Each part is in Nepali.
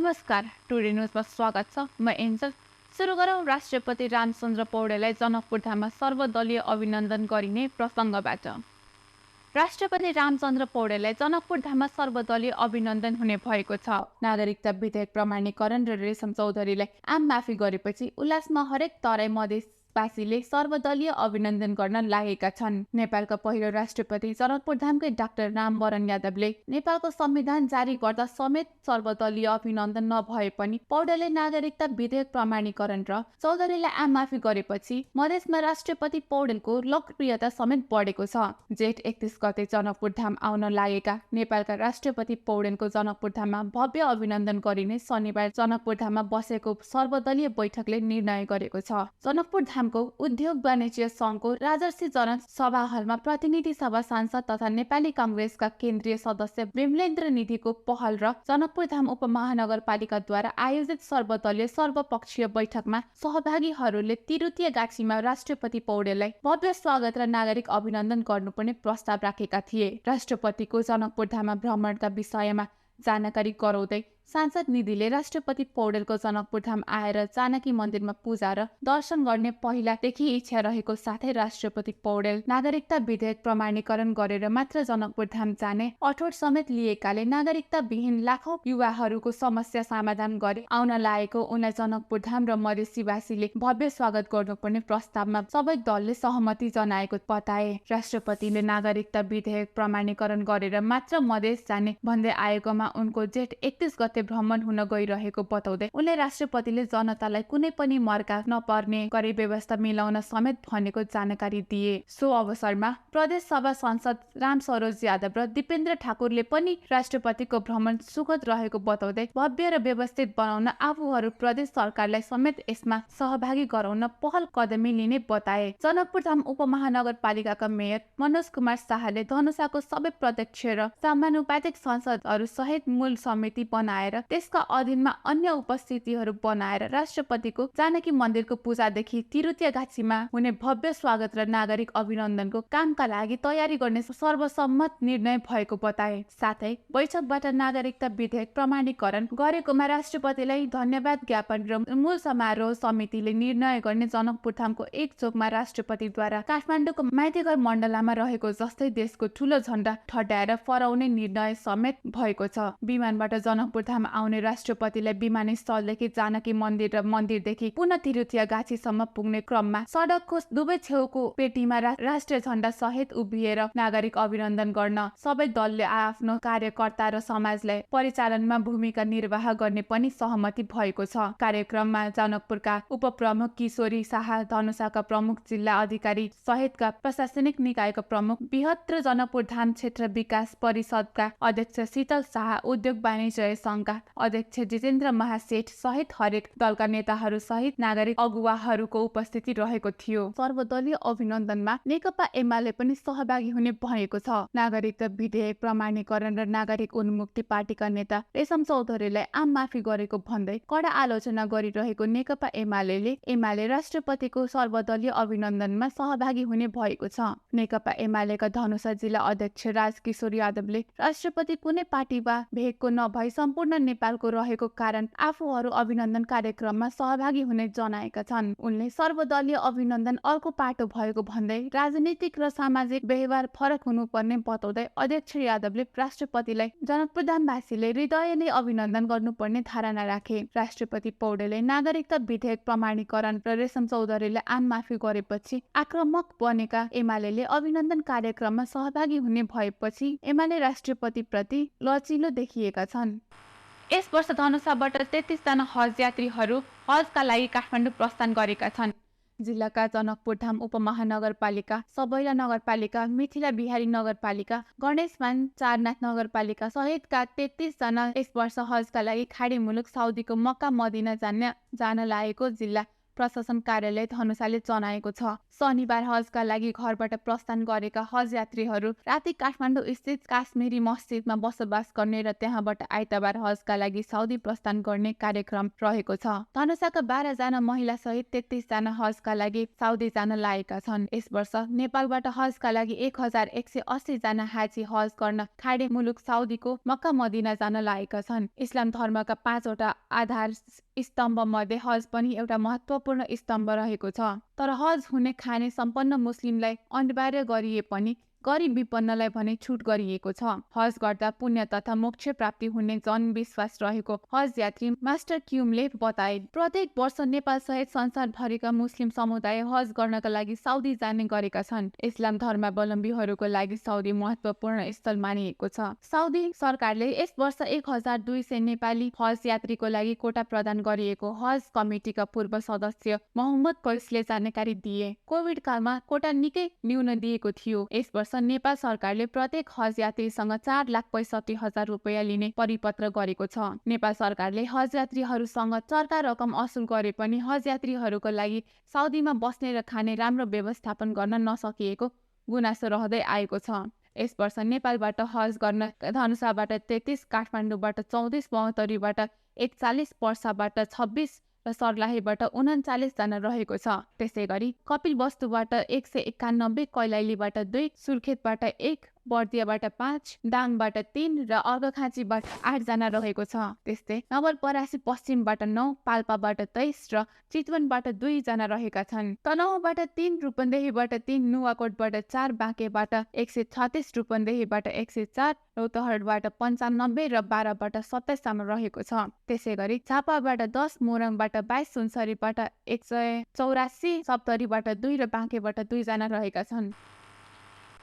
नमस्कार, टुडे न्युजमा स्वागत छ। म एन्जल। सुरु गरौँ राष्ट्रपति रामचन्द्र पौडेललाई जनकपुर धाममा सर्वदलीय अभिनन्दन गरिने प्रसङ्गबाट। राष्ट्रपति रामचन्द्र पौडेललाई जनकपुर धाममा सर्वदलीय अभिनन्दन हुने भएको छ। नागरिकता विधेयक प्रमाणीकरण र रेशम चौधरीलाई आम माफी गरेपछि उल्लासमा हरेक तराई मधेसवासीले सर्वदलीय अभिनन्दन गर्न लागेका छन्। नेपालका पहिलो राष्ट्रपति जनकपुर धामकै डाक्टर रामवरण यादवले नेपालको संविधान जारी गर्दा समेत सर्वदलीय अभिनन्दन नभए पनि पौडेलले नागरिकता विधेयक प्रमाणीकरण र चौधरीलाई आम माफी गरेपछि मधेसमा राष्ट्रपति पौडेलको लोकप्रियता समेत बढेको छ। जेठ 31 गते जनकपुर धाम आउन लागेका नेपालका राष्ट्रपति पौडेलको जनकपुर धाममा भव्य अभिनन्दन गरिने शनिबार जनकपुर धाममा बसेको सर्वदलीय बैठकले निर्णय गरेको छ। जनकपुर धामको उद्योग वाणिज्य संघको राजर्षि जनसभा हलमा प्रतिनिधि सभा सांसद तथा नेपाली कांग्रेसका केन्द्रीय सदस्य विमलेन्द्र निधिको पहल र जनकपुर धाम उपमहानगरपालिकाद्वारा आयोजित सर्वदलीय सर्वपक्षीय बैठकमा सहभागीहरूले तिरुतिया गाछीमा राष्ट्रपति पौडेललाई भव्य स्वागत र नागरिक अभिनन्दन गर्नुपर्ने प्रस्ताव राखेका थिए। राष्ट्रपतिको जनकपुर धाममा भ्रमणका विषयमा जानकारी गराउँदै सांसद निधिले राष्ट्रपति पौडेलको जनकपुर धाम आएर जानकी मन्दिरमा पूजा र दर्शन गर्ने पहिलादेखि इच्छा रहेको साथै राष्ट्रपति पौडेल नागरिकता विधेयक प्रमाणीकरण गरेर मात्र जनकपुर धाम जाने अठोट समेत लिएकाले नागरिकता विहीन लाखौं युवाहरूको समस्या समाधान गरे आउन लागेको उनलाई जनकपुर धाम र मधेसीवासीले भव्य स्वागत गर्नुपर्ने प्रस्तावमा सबै दलले सहमति जनाएको बताए। राष्ट्रपतिले नागरिकता विधेयक प्रमाणीकरण गरेर मात्र मधेस जाने भन्दै आएकोमा उनको जेठ 31 गते भ्रमण हुन गइरहेको बताउँदै उनले राष्ट्रपतिले जनतालाई कुनै पनि मर्का नपर्ने गरी व्यवस्था मिलाउन समेत भनेको जानकारी दिए। सो अवसरमा प्रदेश सभा सांसद राम सरोज यादव र दिपेन्द्र ठाकुरले पनि राष्ट्रपतिको भ्रमण सुखद रहेको बताउँदै भव्य र व्यवस्थित बनाउन आफूहरू प्रदेश सरकारलाई समेत यसमा सहभागी गराउन पहल कदमी लिने बताए। जनकपुर धाम उपमहानगरपालिकाका मेयर मनोज कुमार शाहले धनुषाको सबै प्रत्यक्ष र समानुपातिक सांसदहरू सहित मूल समिति बनाएर त्यसका अधीनमा अन्य उपस्थितिहरू बनाएर राष्ट्रपतिको जानकी मन्दिरको पूजादेखि तिरुतिया गाछीमा हुने भव्य स्वागत र नागरिक अभिनन्दनको कामका लागि तयारी गर्ने सर्वसम्मत निर्णय भएको बताए। साथै बैठकबाट नागरिकता विधेयक प्रमाणीकरण गरेकोमा राष्ट्रपतिलाई धन्यवाद ज्ञापन र मूल समारोह समितिले निर्णय गर्ने जनकपुर धामको एक चोकमा राष्ट्रपतिद्वारा काठमाडौँको माइतीघर मण्डलामा रहेको जस्तै देशको ठूलो झण्डा ठड्याएर फहराउने निर्णय समेत भएको छ। विमानबाट जनकपुर धाम आउने राष्ट्रपतिलाई विमानस्थलदेखि जानकी मन्दिर र मन्दिरदेखि पुनः तिरुतिया गाछीसम्म पुग्ने क्रममा सडकको दुवै छेउको पेटीमा राष्ट्रिय झण्डा सहित उभिएर नागरिक अभिनन्दन गर्न सबै दलले आफ्नो कार्यकर्ता र समाजलाई परिचालनमा भूमिका निर्वाह गर्ने पनि सहमति भएको छ। कार्यक्रममा जनकपुरका उपप्रमुख किशोरी शाह, धनुषाका प्रमुख जिल्ला अधिकारी सहितका प्रशासनिक निकायका प्रमुख, बृहत् जनकपुर धाम क्षेत्र विकास परिषदका अध्यक्ष शीतल शाह, उद्योग वाणिज्य संघका अध्यक्ष जितेन्द्र महासेठ सहित हरेक दलका नेताहरू सहित नागरिक अगुवाहरूको उपस्थिति रहेको थियो। सर्वदलीय अभिनन्दनमा नेकपा एमाले पनि सहभागी हुने भएको छ। नागरिकता विधेयक प्रमाणीकरण र नागरिक उन्मुक्ति पार्टीका नेता रेशम चौधरीलाई आम माफी गरेको भन्दै कडा आलोचना गरिरहेको नेकपा एमाले राष्ट्रपतिको सर्वदलीय अभिनन्दनमा सहभागी हुने भएको छ। नेकपा एमालेका धनुषा जिल्ला अध्यक्ष राजकिशोर यादवले राष्ट्रपति कुनै पार्टी वा भेगको नभई सम्पूर्ण नेपालको रहेको कारण आफूहरू अभिनन्दन कार्यक्रममा सहभागी हुने जनाएका छन्। उनले सर्वदलीय अभिनन्दन अर्को पाटो भएको भन्दै राजनीतिक र सामाजिक व्यवहार फरक हुनुपर्ने बताउँदै अध्यक्ष यादवले राष्ट्रपतिलाई जनकपुर धामवासीले हृदयले अभिनन्दन गर्नुपर्ने धारणा राखे। राष्ट्रपति पौडेलले नागरिकता विधेयक प्रमाणीकरण र रेशम चौधरीले आम माफी गरेपछि आक्रामक बनेका एमाले अभिनन्दन कार्यक्रममा सहभागी हुने भएपछि एमाले राष्ट्रपतिप्रति लचिलो देखिएका छन्। यस वर्ष धनुषाबाट 33 जना हज यात्रीहरू हजका लागि काठमाडौँ प्रस्थान गरेका छन्। जिल्लाका जनकपुर धाम उपमहानगरपालिका, सबैला नगरपालिका, मिथिला बिहारी नगरपालिका, गणेशमान चारनाथ नगरपालिका सहितका 33 जना यस वर्ष हजका लागि खाडी मुलुक साउदीको मक्का मदिना जान लागेको जिल्ला प्रशासन कार्यालय धनुषाले जनाएको छ। शनिबार हजका लागि घरबाट प्रस्थान गरेका हज यात्रीहरू राति काठमाडौँ स्थित काश्मीरी मस्जिदमा बसोबास गर्ने र त्यहाँबाट आइतबार हजका लागि साउदी प्रस्थान गर्ने कार्यक्रम रहेको छ। धनुषाका 12 जना महिला सहित 33 जना हजका लागि साउदी जान लागेका छन्। यस वर्ष नेपालबाट हजका लागि 1180 जना हाजी हज गर्न खाडी मुलुक साउदीको मक्का मदिना जान लागेका छन्। इस्लाम धर्मका 5 वटा आधार स्तम्भ मध्ये हज पनि एउटा महत्त्वपूर्ण स्तम्भ रहेको छ। तर हज हुने खाने सम्पन्न मुस्लिमलाई अनिवार्य गरिए पनि गरिब विपन्नलाई भने छुट गरिएको छ। हज गर्दा पुण्य तथा मोक्ष प्राप्ति हुने जनविश्वास रहेको हज यात्री मास्टर क्युमले बताए। प्रत्येक वर्ष नेपाल सहित संसारभरिका मुस्लिम समुदाय हज गर्नका लागि साउदी जाने गरेका छन्। इस्लाम धर्मावलम्बीहरूको लागि साउदी महत्त्वपूर्ण स्थल मानिएको छ। साउदी सरकारले यस वर्ष 1200 नेपाली हज यात्रीको लागि कोटा प्रदान गरिएको हज कमिटीका पूर्व सदस्य मोहम्मद कैसले जानकारी दिए। कोभिड कालमा कोटा निकै न्यून दिएको थियो। यस वर्ष नेपाल सरकारले प्रत्येक हज यात्रीसँग 4,65,000 रुपियाँ लिने परिपत्र गरेको छ। नेपाल सरकारले हज यात्रीहरूसँग चर्का रकम असुल गरे पनि हज यात्रीहरूको लागि साउदीमा बस्ने र खाने राम्रो व्यवस्थापन गर्न नसकिएको गुनासो रहँदै आएको छ। यस वर्ष नेपालबाट हज गर्न धनुषाबाट 33, काठमाडौँबाट 34, महोत्तरीबाट 41, पर्साबाट 26 र सर्लाहीबाट 39 जना रहेको छ। त्यसै गरी कपिलवस्तुबाट 191, कैलालीबाट 2, सुर्खेतबाट 1, बर्दियाबाट 5, दाङबाट 3 र अर्घखाँचीबाट 8 जना रहेको छ। त्यस्तै नवलपरासी पश्चिमबाट 9, पाल्पाबाट 23 र चितवनबाट 2 जना रहेका छन्। तनहुँबाट 3, रूपन्देहीबाट 3, नुवाकोटबाट 4, बाँकेबाट 136, रूपन्देहीबाट 104, रौतहटबाट 95 र बाराबाट 27 जना रहेको छ। त्यसै गरी झापाबाट 10, मोरङबाट 22, सुनसरीबाट 184, सप्तरीबाट 2 र बाँकेबाट 2 जना रहेका छन्।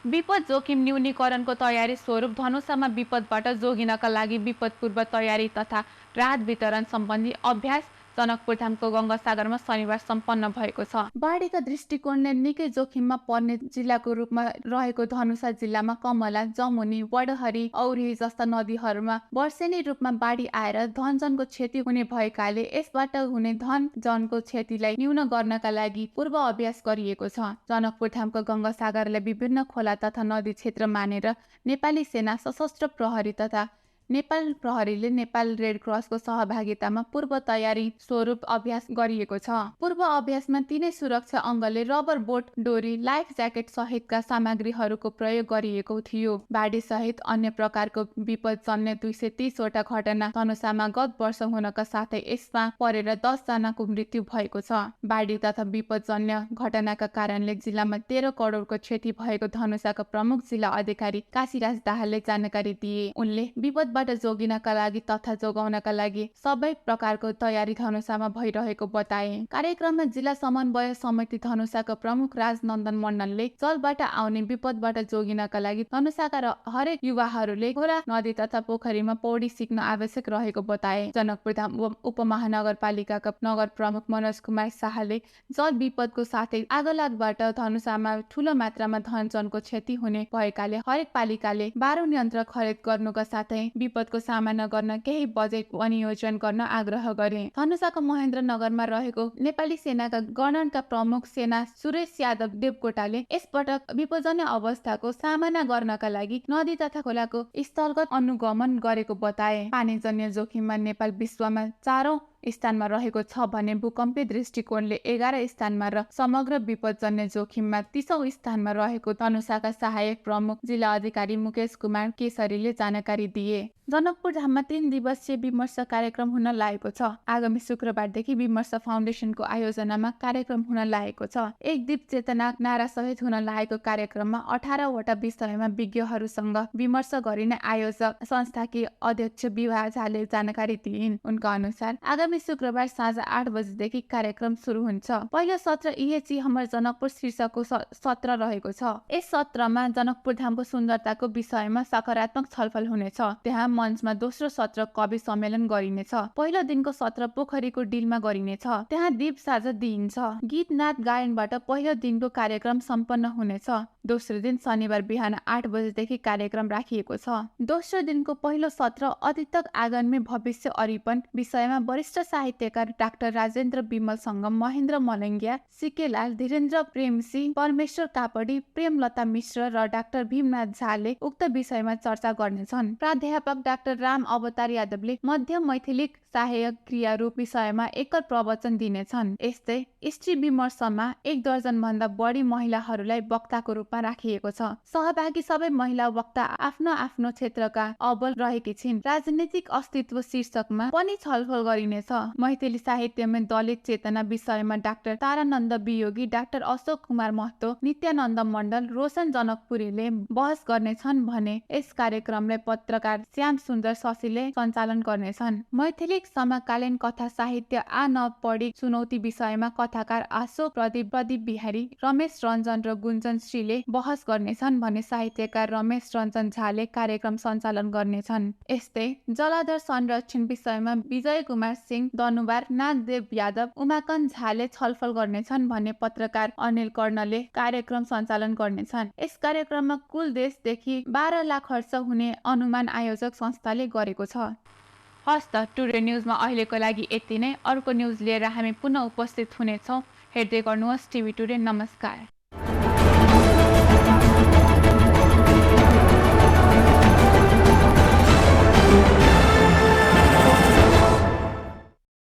विपद जोखिम न्यूनीकरणको तयारी स्वरूप धनुषामा विपदबाट जोगिनका लागि विपद पूर्व तयारी तथा राहत वितरण सम्बन्धी अभ्यास जनकपुर धामको गङ्गासागरमा शनिबार सम्पन्न भएको छ। बाढीका दृष्टिकोणले निकै जोखिममा पर्ने जिल्लाको रूपमा रहेको धनुषा जिल्लामा कमला, जमुनी, वडहरी, औरी जस्ता नदीहरूमा वर्षेनी रूपमा बाढी आएर धनजनको क्षति हुने भएकाले यसबाट हुने धन जनको क्षतिलाई न्यून गर्नका लागि पूर्व अभ्यास गरिएको छ। जनकपुर धामको गङ्गासागरलाई विभिन्न खोला तथा नदी क्षेत्र मानेर नेपाली सेना, सशस्त्र प्रहरी तथा नेपाल प्रहरीले नेपाल रेड क्रसको सहभागितामा पूर्व तयारी स्वरूप अभ्यास गरिएको छ। पूर्व अभ्यासमा तीनै सुरक्षा अङ्गले रबर बोट, डोरी, लाइफ ज्याकेट सहितका सामग्रीहरूको प्रयोग गरिएको थियो। बाढी सहित अन्य प्रकारको विपदजन्य 230 वटा घटना धनुषामा गत वर्ष हुनका साथै यसमा परेर 10 जनाको मृत्यु भएको छ। बाढी तथा विपदजन्य घटनाका कारणले जिल्लामा 13 करोडको क्षति भएको धनुषाका प्रमुख जिल्ला अधिकारी काशीराज दाहालले जानकारी दिए। उनले विपद जोगिनका लागि तथा जोगाउनका लागि सबै प्रकारको तयारी धनुषामा भइरहेको बताए। कार्यक्रममा जिल्ला समन्वय समिति धनुषाका प्रमुख राजनन्दन मण्डलले जलबाट आउने विपदबाट जोगिनका लागि धनुषाका हरेक युवाहरूले खोला, नदी तथा पोखरीमा पौडी सिक्न आवश्यक रहेको बताए। जनकपुर धाम उपमहानगरपालिकाका नगर प्रमुख मनोज कुमार शाहले जल विपदको साथै आगोलागबाट धनुषामा ठूलो मात्रामा धनजनको क्षति हुने भएकाले हरेक पालिकाले 12 यन्त्र खरिद गर्नुका साथै विपदको सामना गर्न केही बजेट विनियोजन गर्न आग्रह गरे। धनुषाको महेन्द्रनगरमा रहेको नेपाली सेनाका गणनका प्रमुख सेना सुरेश यादव देवकोटाले यसपटक विपदजन्य अवस्थाको सामना गर्नका लागि नदी तथा खोलाको स्थलगत अनुगमन गरेको बताए। पानीजन्य जोखिममा नेपाल विश्वमा 4औं स्थानमा रहेको छ भने भूकम्पीय दृष्टिकोणले 11 स्थानमा र समग्र विपदजन्य जोखिममा 30औं स्थानमा रहेको धनुषाका सहायक प्रमुख जिल्ला अधिकारी मुकेश कुमार केसरीले जानकारी दिए। जनकपुर धाममा 3 दिवसीय विमर्श कार्यक्रम हुन लागेको छ। आगामी शुक्रबारदेखि विमर्श फाउन्डेसनको आयोजनामा कार्यक्रम हुन लागेको छ। एक दीप चेतना नारा सहित हुन लागेको कार्यक्रममा 18 वटा विषयमा विज्ञहरूसँग विमर्श गरिने आयोजक संस्थाकी अध्यक्ष विभा झाले जानकारी दिइन्। उनका अनुसार आगामी शुक्रबार साँझ 8 बजेदेखि कार्यक्रम सुरु हुन्छ। पहिलो सत्र इहेची हमर जनकपुर शीर्षकको सत्र रहेको छ। यस सत्रमा जनकपुर धामको सुन्दरताको विषयमा सकारात्मक छलफल हुनेछ। त्यहाँ मञ्चमा दोस्रो सत्र कवि सम्मेलन गरिनेछ। पहिलो दिनको सत्र पोखरीको डिलमा गरिनेछ। त्यहाँ दीप साझा दिइन्छ। गीत नाच गायनबाट पहिलो दिनको कार्यक्रम सम्पन्न हुनेछ। दोस्रो दिन शनिबार बिहान 8 बजेदेखि कार्यक्रम राखिएको छ। दोस्रो दिनको पहिलो सत्र अतीतक आँगन में भविष्य अरिपन विषयमा वरिष्ठ साहित्यकार डाक्टर राजेन्द्र विमल संगम, महेन्द्र मलङ्गिया, सिकेलाल, धीरेन्द्र प्रेमसिंह, परमेश्वर कापडी, प्रेमलता मिश्र र डाक्टर भीमनाथ झाले उक्त विषयमा चर्चा गर्नेछन्। प्राध्यापक डाक्टर राम अवतार यादवले मध्य मैथिलिक सहायक क्रिया रूप विषयमा एकल प्रवचन दिनेछन्। यस्तै स्त्री विमर्शमा 1 दर्जन भन्दा बढी महिलाहरूलाई वक्ताको रूपमा राखिएको छ। सहभागी सबै महिला वक्ता आफ्नो आफ्नो क्षेत्रका अब्बल रहेकी छिन्। राजनीतिक अस्तित्व शीर्षकमा पनि छलफल गरिनेछ। मैथिली साहित्यमा दलित चेतना विषयमा डाक्टर तारानन्द वियोगी, डाक्टर अशोक कुमार महतो, नित्यानन्द मण्डल, रोशन जनकपुरीले बहस गर्नेछन् भने यस कार्यक्रमलाई पत्रकार श्याम सुन्दर शशीले सञ्चालन गर्नेछन्। मैथिली समकालीन कथा साहित्य आ नपढी चुनौती विषयमा कथाकार अशोक प्रदीप बिहारी, रमेश रञ्जन र गुञ्जन श्रीले बहस गर्नेछन् भने साहित्यकार रमेश रञ्जन झाले कार्यक्रम सञ्चालन गर्नेछन्। यस्तै जलाधर संरक्षण विषयमा विजय कुमार सिंह दनुवार, नागदेव यादव, उमाकान्त झाले छलफल गर्नेछन् भने पत्रकार अनिल कर्णले कार्यक्रम सञ्चालन गर्नेछन्। यस कार्यक्रममा कुल देशदेखि 12 लाख खर्च हुने अनुमान आयोजक संस्थाले गरेको छ। हस्त टुडे न्युजमा अहिलेको लागि यति नै। अर्को न्युज लिएर हामी पुनः उपस्थित हुनेछौँ। हेर्दै गर्नुहोस् टिभी टुडे। नमस्कार।